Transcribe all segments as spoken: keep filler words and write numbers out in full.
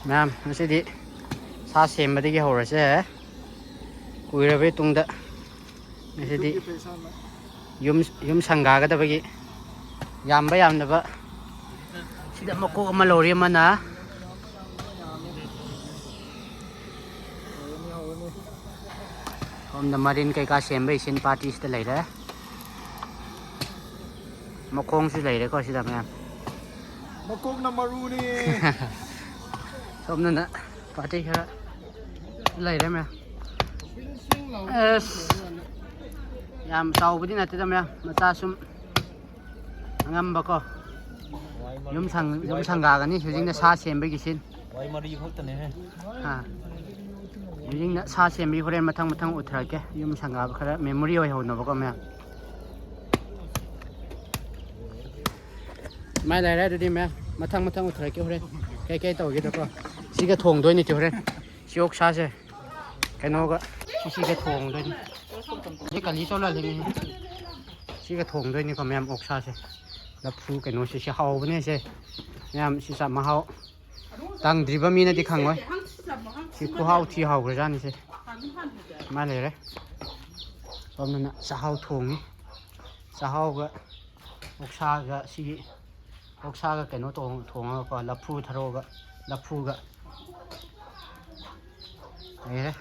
ꯃꯌꯥꯝ, ꯉꯁꯤꯗꯤ ꯁꯥ ꯁꯦꯝꯕꯗꯒꯤ ꯍꯧꯔꯁꯦ꯫ ꯀꯨꯏꯔꯕꯩ ꯇꯨꯡꯗ ꯉꯁꯤꯗꯤ ꯌꯨꯝ, ꯌꯨꯝ ꯁꯪꯒꯥꯒꯗꯕꯒꯤ ꯌꯥꯝꯕ ꯌꯥꯝꯗꯕ ꯁꯤꯗ ꯃꯀꯣꯛ ꯑꯃ ꯂꯧꯔꯤ ꯑꯃꯅ꯫ ꯁꯣꯝꯗ ꯃꯔꯤꯟ ꯀꯩꯀꯥ ꯁꯦꯝꯕꯒꯤ ꯁꯤꯟ ꯄꯥꯔꯇꯤꯁꯤꯗ ꯂꯩꯔꯦ꯫ ꯃꯈꯣꯡꯁꯨ ꯂꯩꯔꯦꯀꯣ ꯁꯤꯗ ꯃꯌꯥꯝ꯫ ꯃꯀꯣꯛꯅ ꯃꯔꯨꯅꯤ꯫ ꯁꯣꯝꯗꯅ ꯄꯥꯔꯇꯤ ꯈꯔ ꯂꯩꯔꯦ ꯃꯌꯥꯝ꯫ ꯑꯁ, ꯌꯥꯝ ꯆꯥꯎꯕꯗꯤ ꯅꯠꯇꯦꯗ ꯃꯌꯥꯝ, ꯃꯆꯥ ꯁꯨꯝ ꯑꯉꯝꯕꯀꯣ꯫ ꯌꯨꯝ ꯁꯪ-, ꯌꯨꯝ ꯁꯪꯒꯥꯒꯅꯤ ꯍꯧꯖꯤꯛꯅ ꯁꯥ ꯁꯦꯝꯕꯒꯤ ꯁꯤꯟ꯫ ꯋꯥꯏ ꯃꯔꯤ ꯈꯛꯇꯅꯦꯍꯦ꯫ ꯍꯥ꯫ ꯍꯧꯖꯤꯛꯅ ꯁꯥ ꯁꯦꯝꯕꯒꯤ ꯍꯣꯔꯦꯟ ꯃꯊꯪ ꯃꯊꯪ ꯎꯠꯊꯔꯛꯀꯦ꯫ ꯌꯨꯝ ꯁꯪꯒꯥꯕ ꯈꯔ memory ꯑꯣꯏꯍꯧꯅꯕꯀꯣ ꯃꯌꯥꯝ꯫ ꯁꯨꯃꯥꯏꯅ ꯂꯩꯔꯦ꯫ ꯑꯗꯨꯗꯤ ꯃꯌꯥꯝ ꯃꯊꯪ ꯃꯊꯪ ꯎꯠꯊꯔꯛꯀꯦ ꯍꯣꯔꯦꯟ ꯀꯩ ꯀꯩ ꯇꯧꯒꯦꯗꯀꯣ꯫ ꯁꯤꯒ ꯊꯣꯡꯗꯣꯏꯅꯤ ꯍꯣꯔꯦꯟ꯫ ꯁꯤ ꯑꯣꯛꯁꯥꯁꯦ ꯀꯩꯅꯣꯒ ꯁꯤꯁꯤꯒ ꯊꯣꯡꯗꯣꯏꯅꯤ꯫ ꯁꯤ ꯀꯂꯤ ꯆꯣꯜꯍꯜꯂꯤꯅꯤ꯫ ꯁꯤꯒ ꯊꯣꯡꯗꯣꯏꯅꯤꯀꯣ ꯃꯌꯥꯝ ꯑꯣꯛꯁꯥꯁꯦ꯫ ꯂꯐꯨ ꯀꯩꯅꯣꯁꯦ ꯁꯤ ꯍꯥꯎꯕꯅꯦ ꯁꯦ꯫ ꯃꯌꯥꯝ ꯁꯤ ꯆꯥ ꯃꯍꯥꯎ ꯇꯪꯗ꯭ꯔꯤꯕ ꯃꯤꯅꯗꯤ ꯈꯪꯉꯣꯏ꯫ ꯁꯤ ꯈꯨꯍꯥꯎ ꯊꯤ ꯍꯥꯎꯈ꯭ꯔꯖꯥꯠꯅꯤꯁꯦ꯫ ꯃꯥ ꯂꯩꯔꯦ꯫ ꯁꯣꯝꯗꯅ ꯆꯥꯛꯍꯥꯎ ꯊꯣꯡꯉꯤ꯫ ꯆꯥꯛꯍꯥꯎꯒ ꯑꯣꯛꯁꯥꯒ ꯁꯤꯒꯤ ꯑꯣꯛꯁꯥꯒ ꯀꯩꯅꯣ ꯇꯧ-, ꯊꯣꯡꯉꯒꯀꯣ, ꯂꯐꯨ ꯊꯔꯣꯒ, ꯂꯐꯨꯒ꯫ ꯂꯩꯔꯦ꯫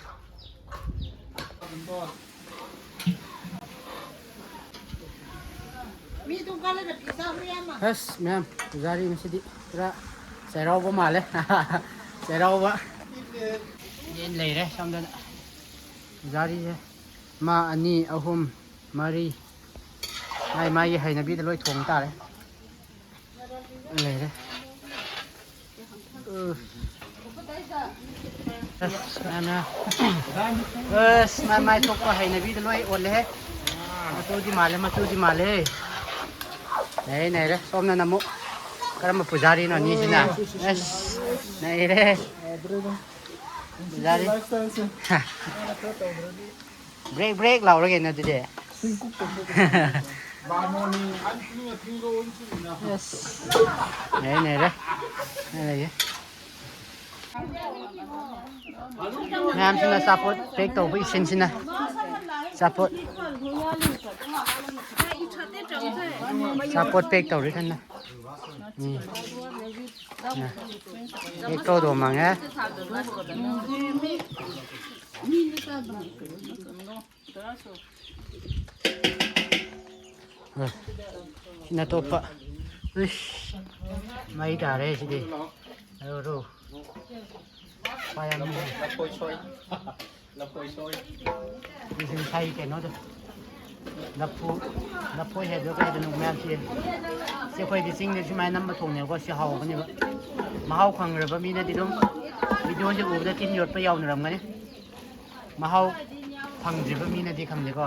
ꯑꯁ, ꯃꯌꯥꯝ, ꯄꯨꯖꯥꯔꯤ ꯉꯁꯤꯗꯤ ꯄꯨꯔꯥ ꯆꯩꯔꯥꯎꯕ ꯃꯥꯜꯂꯦ꯫ ꯆꯩꯔꯥꯎꯕ꯫ ꯌꯦꯟ ꯂꯩꯔꯦ ꯁꯣꯝꯗꯅ꯫ ꯄꯨꯖꯥꯔꯤꯁꯦ ꯑꯃ, ꯑꯅꯤ, ꯑꯍꯨꯝ, ꯃꯔꯤ꯫ ꯃꯥꯏ ꯃꯥꯏꯒꯤ ꯍꯩꯅꯕꯤꯗ ꯂꯣꯏ ꯊꯣꯡ ꯇꯥꯔꯦ꯫ ꯂꯩꯔꯦ꯫ ꯎ꯫ ꯑꯁ, ꯃꯥꯏ ꯃꯥꯏ꯫ ꯑꯁ, ꯃꯥꯏ ꯃꯥꯏ ꯊꯣꯛꯄ ꯍꯩꯅꯕꯤꯗ ꯂꯣꯏ ꯑꯣꯜꯂꯦꯍꯦ꯫ ꯃꯆꯨꯗꯤ ꯃꯥꯜꯂꯦ, ꯃꯆꯨꯗꯤ ꯃꯥꯜꯂꯦ꯫ ꯅꯩꯔꯦ, ꯅꯩꯔꯦ꯫ ꯁꯣꯝꯗꯅ ꯑꯃꯨꯛ ꯀꯔꯝꯕ ꯄꯨꯖꯥꯔꯤꯅꯣ ꯑꯅꯤꯁꯤꯅ? ꯑꯁ, ꯅꯩꯔꯦ꯫ ꯄꯨꯖꯥꯔꯤ꯫ ꯕ꯭ꯔꯦꯛ ꯕ꯭ꯔꯦꯛ ꯂꯥꯎꯔꯒꯦꯅ ꯑꯗꯨꯗꯤ꯫ ꯑꯁ꯫ ꯅꯩꯔꯦ, ꯅꯩꯔꯦ꯫ ꯅꯩꯔꯦ꯫ ꯃꯌꯥꯝꯁꯤꯅ ꯑꯆꯥꯄꯣꯠ ꯄꯦꯛ ꯇꯧꯕꯒꯤ ꯁꯤꯟꯁꯤꯅ ꯑꯆꯥꯄꯣꯠ, ꯑꯆꯥꯄꯣꯠ ꯄꯦꯛ ꯇꯧꯔꯤ ꯀꯟꯅ꯫ ꯎꯝ꯫ ꯄꯦꯛ ꯇꯧꯗꯧ ꯃꯥꯡꯉꯦ꯫ ꯁꯤꯅ ꯑꯇꯣꯞꯄ꯫ ꯏꯁ, ꯃꯩ ꯇꯥꯔꯦ ꯁꯤꯗꯤ꯫ ꯑꯔꯣ, ꯑꯔꯣ꯫ ꯄꯥꯏ ꯌꯥꯝ ꯅꯨꯡꯉꯥꯏ꯫ ꯂꯐꯣꯏ ꯁꯣꯏ꯫ ꯂꯐꯣꯏ ꯁꯣꯏ꯫ ꯁꯤꯁꯦ ꯉꯁꯥꯏ ꯀꯩꯅꯣꯗꯣ꯫ ꯂꯐꯨ, ꯂꯐꯣꯏ ꯍꯥꯏꯗꯣ ꯀꯩꯗꯅꯣ ꯃꯌꯥꯝꯁꯤ꯫ ꯁꯤ ꯑꯩꯈꯣꯏꯗꯤ ꯆꯤꯡꯗ ꯁꯨꯃꯥꯏꯅ ꯅꯝꯕ ꯊꯣꯡꯅꯦꯕꯀꯣ꯫ ꯁꯤ ꯍꯥꯎꯕꯅꯦꯕ꯫ ꯃꯍꯥꯎ ꯈꯪꯈ꯭ꯔꯕ ꯃꯤꯅꯗꯤ ꯑꯗꯨꯝ ꯚꯤꯗꯤꯑꯣꯁꯦ ꯎꯕꯗ ꯇꯤꯟ ꯌꯣꯠꯄ ꯌꯥꯎꯅꯔꯝꯒꯅꯤ꯫ ꯃꯍꯥꯎ ꯐꯪꯗ꯭ꯔꯤꯕ ꯃꯤꯅꯗꯤ ꯈꯪꯗꯦꯀꯣ꯫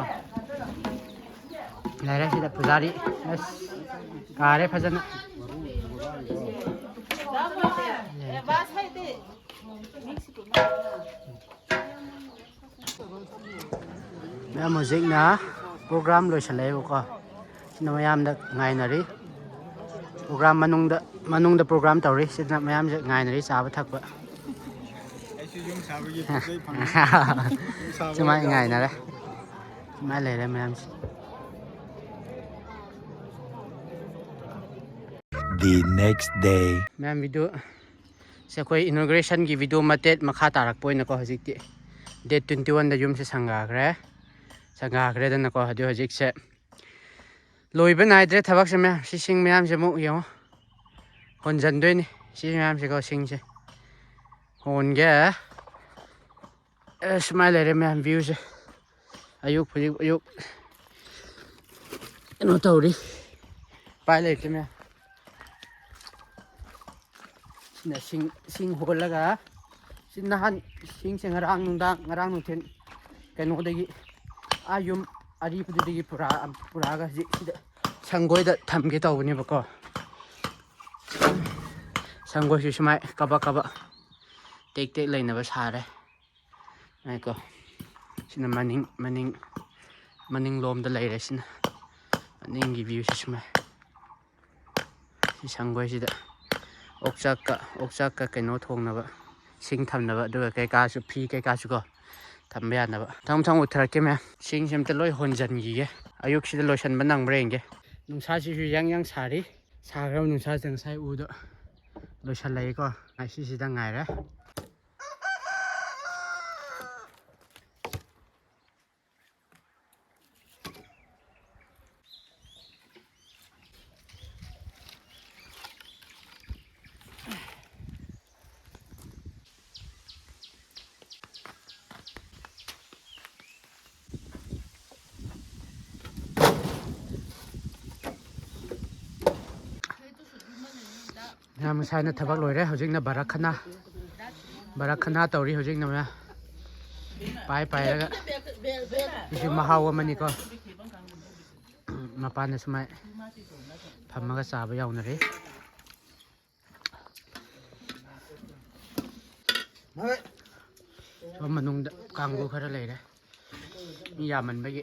ꯂꯩꯔꯦ ꯁꯤꯗ ꯄꯨꯖꯥꯔꯤ꯫ ꯑꯁ, ꯀꯥꯔꯦ ꯐꯖꯅ꯫ ꯃꯌꯥꯝ ꯍꯧꯖꯤꯛꯅ ꯄ꯭ꯔꯣꯒ꯭ꯔꯥꯝ ꯂꯣꯏꯁꯤꯜꯂꯛꯑꯦꯕꯀꯣ꯫ ꯁꯤꯅ ꯃꯌꯥꯝꯗ ꯉꯥꯏꯅꯔꯤ꯫ ꯄ꯭ꯔꯣꯒ꯭ꯔꯥꯝ ꯃꯅꯨꯡꯗ, ꯃꯅꯨꯡꯗ ꯄ꯭ꯔꯣꯒ꯭ꯔꯥꯝ ꯇꯧꯔꯤ꯫ ꯁꯤꯗ ꯃꯌꯥꯝꯁꯦ ꯉꯥꯏꯅꯔꯤ ꯆꯥꯕ ꯊꯛꯄ꯫ ꯑꯩꯁꯨ ꯌꯨꯝ ꯁꯥꯕꯒꯤ ꯄꯣꯠ ꯆꯩ ꯐꯪꯉꯤ꯫ ꯌꯨꯝ ꯁꯥꯕ ꯁꯨꯃꯥꯏꯅ ꯑꯣꯏꯅ ꯉꯥꯏꯅꯔꯦ꯫ ꯁꯨꯃꯥꯏꯅ ꯂꯩꯔꯦ ꯃꯌꯥꯝꯁꯦ꯫ The next day. ꯃꯌꯥꯝ ꯚꯤꯗꯤꯑꯣ ꯁꯦ ꯑꯩꯈꯣꯏ ꯏꯅꯣꯒ꯭ꯔꯦꯁꯟꯒꯤ ꯚꯤꯗꯤꯑꯣ ꯃꯇꯦꯛ ꯃꯈꯥ ꯇꯥꯔꯛꯄ ꯑꯣꯏꯅꯀꯣ, ꯍꯧꯖꯤꯛꯇꯤ ꯗꯦꯠ ꯇ꯭ꯋꯦꯟꯇꯤ ꯋꯥꯟꯗ ꯌꯨꯝꯁꯦ ꯁꯪꯒꯥꯈ꯭ꯔꯦ꯫ ꯁꯪꯒꯥꯈ꯭ꯔꯦꯗꯅꯀꯣ, ꯑꯗꯨ ꯍꯧꯖꯤꯛꯁꯦ ꯂꯣꯏꯕ ꯅꯥꯏꯗ꯭ꯔꯦ ꯊꯕꯛꯁꯦ ꯃꯌꯥꯝ꯫ ꯁꯤ ꯁꯤꯡ ꯃꯌꯥꯝꯁꯦ ꯑꯃꯨꯛ ꯌꯦꯡꯉꯣ, ꯍꯣꯟꯖꯟꯗꯣꯏꯅꯤ ꯁꯤ ꯃꯌꯥꯝꯁꯦꯀꯣ, ꯁꯤꯡꯁꯦ ꯍꯣꯟꯒꯦ꯫ ꯑꯦ, ꯁꯨꯃꯥꯏꯅ ꯂꯩꯔꯦ ꯃꯌꯥꯝ ꯚ꯭ꯌꯨꯁꯦ꯫ ꯑꯌꯨꯛ ꯍꯧꯖꯤꯛ ꯑꯌꯨꯛ ꯀꯩꯅꯣ ꯇꯧꯔꯤ, ꯎꯄꯥꯏ ꯂꯩꯇꯦ ꯃꯌꯥꯝ꯫ ꯁꯤꯅ ꯁꯤꯡ, ꯁꯤꯡ ꯍꯣꯜꯂꯒ, ꯁꯤ ꯅꯍꯥꯟ ꯁꯤꯡꯁꯦ ꯉꯔꯥꯡ ꯅꯨꯡꯗꯥꯡ, ꯉꯔꯥꯡ ꯅꯨꯡꯊꯤꯜ ꯀꯩꯅꯣꯗꯒꯤ, ꯑꯥ ꯌꯨꯝ ꯑꯔꯤꯕꯗꯨꯗꯒꯤ ꯄꯨꯔꯛꯑ-, ꯄꯨꯔꯛꯑꯒ ꯍꯧꯖꯤꯛ ꯁꯤꯗ ꯁꯪꯒꯣꯏꯗ ꯊꯝꯒꯦ ꯇꯧꯕꯅꯦꯕꯀꯣ꯫ ꯁꯪꯒꯣꯏꯁꯤ ꯁꯨꯃꯥꯏ ꯀꯕꯛ ꯀꯕꯛ ꯇꯦꯛ ꯇꯦꯛ ꯂꯩꯅꯕ ꯁꯥꯔꯦ꯫ ꯉꯥꯏꯀꯣ꯫ ꯁꯤꯅ ꯃꯅꯤꯡ, ꯃꯅꯤꯡ, ꯃꯅꯤꯡ ꯂꯣꯝꯗ ꯂꯩꯔꯦ ꯁꯤꯅ꯫ ꯃꯅꯤꯡꯒꯤ ꯚ꯭ꯌꯨꯁꯤ ꯁꯨꯃꯥꯏ꯫ ꯁꯤ ꯁꯪꯒꯣꯏꯁꯤꯗ ꯑꯣꯛꯆꯥꯛꯀ, ꯑꯣꯛꯆꯥꯛꯀ ꯀꯩꯅꯣ ꯊꯣꯡꯅꯕ, ꯏꯁꯤꯡ ꯊꯝꯅꯕ, ꯑꯗꯨꯒ ꯀꯩꯀꯥꯁꯨ, ꯐꯤ ꯀꯩꯀꯥꯁꯨ ꯀꯣ, ꯊꯝꯕ ꯌꯥꯅꯕ꯫ ꯃꯊꯪ ꯃꯊꯪ ꯎꯠꯊꯔꯛꯀꯦ ꯃꯌꯥꯝ꯫ ꯏꯁꯤꯡꯁꯦ ꯑꯝꯇ ꯂꯣꯏ ꯍꯣꯟꯖꯟꯈꯤꯒꯦ꯫ ꯑꯌꯨꯛꯁꯤꯗ ꯂꯣꯏꯁꯟꯕ ꯅꯪꯕ꯭ꯔꯥ ꯌꯦꯡꯒꯦ꯫ ꯅꯨꯡꯁꯥꯁꯤꯁꯨ ꯌꯥꯡ ꯌꯥꯡ ꯁꯥꯔꯤ꯫ ꯁꯥꯈ꯭ꯔꯕ ꯅꯨꯡꯁꯥꯁꯤꯗ ꯉꯁꯥꯏ ꯎꯗꯣ ꯂꯣꯏꯁꯜꯂꯛꯏꯀꯣ꯫ ꯉꯁꯤꯁꯤꯗ ꯉꯥꯏꯔꯦ꯫ ꯃꯌꯥꯝ ꯉꯁꯥꯏꯅ ꯊꯕꯛ ꯂꯣꯏꯔꯦ꯫ ꯍꯧꯖꯤꯛꯅ ꯕꯔꯥꯈꯅꯥ, ꯕꯔꯥꯈꯅꯥ ꯇꯧꯔꯤ ꯍꯧꯖꯤꯛꯅ ꯃꯌꯥꯝ꯫ ꯄꯥꯏ ꯄꯥꯏꯔꯒ꯫ ꯁꯤꯁꯨ ꯃꯍꯥꯎ ꯑꯃꯅꯤꯀꯣ꯫ ꯃꯄꯥꯟꯗ ꯁꯨꯃꯥꯏ ꯐꯝꯃꯒ ꯆꯥꯕ ꯌꯥꯎꯅꯔꯤ꯫ ꯁꯣꯝ ꯃꯅꯨꯡꯗ ꯀꯥꯡꯕꯨ ꯈꯔ ꯂꯩꯔꯦ꯫ ꯃꯤ ꯌꯥꯝꯃꯟꯕꯒꯤ꯫